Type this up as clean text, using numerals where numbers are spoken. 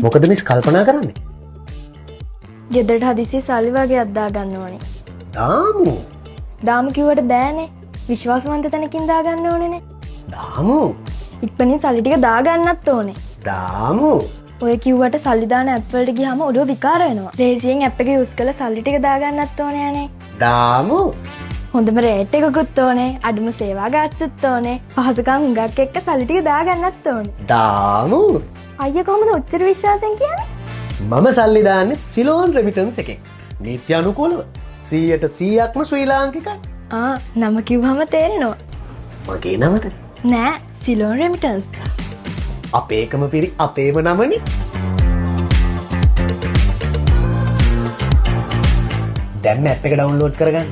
මොකද මිස් කල්පනා කරන්නේ? ගෙදරට හදිසියෙ සල්ලි වගේක් දාගන්න ඕනේ. දාමු. දාමු කිව්වට බෑනේ. විශ්වාසවන්ත තැනකින් දාගන්න ඕනේනේ. දාමු. ඉක්මනින් සල්ලි ටික දාගන්නත් ඕනේ. දාමු. ඔය කිව්වට සල්ලි දාන ඇප් වලට ගියාම ඔළුව විකාර වෙනවා. ලේසියෙන් ඇප් එක යූස් කරලා සල්ලි ටික දාගන්නත් ඕනේ අනේ. දාමු. හොඳම රේට් එකකුත් ඕනේ, අඩුම සේවා ගාස්තුත් ඕනේ, පහසුකම් හුඟක් එක්ක සල්ලි ටික දාගන්නත් ඕනේ. දාමු. අයියා කොහොමද ඔච්චර විශ්වාසයෙන් කියන්නේ? මම සල්ලි දාන්නේ සිලෝන් රෙමිටන්ස් එකෙන්. නීති අනුකූලව 100%ක්ම ශ්‍රී ලාංකිකයි. ආ නම කිව්වම තේරෙනවා. මගේ නමද? නෑ, සිලෝන් රෙමිටන්ස්. අපේකම පිරි අපේම නමනේ. දැන් ඇප් එක ඩවුන්ලෝඩ් කරගන්න.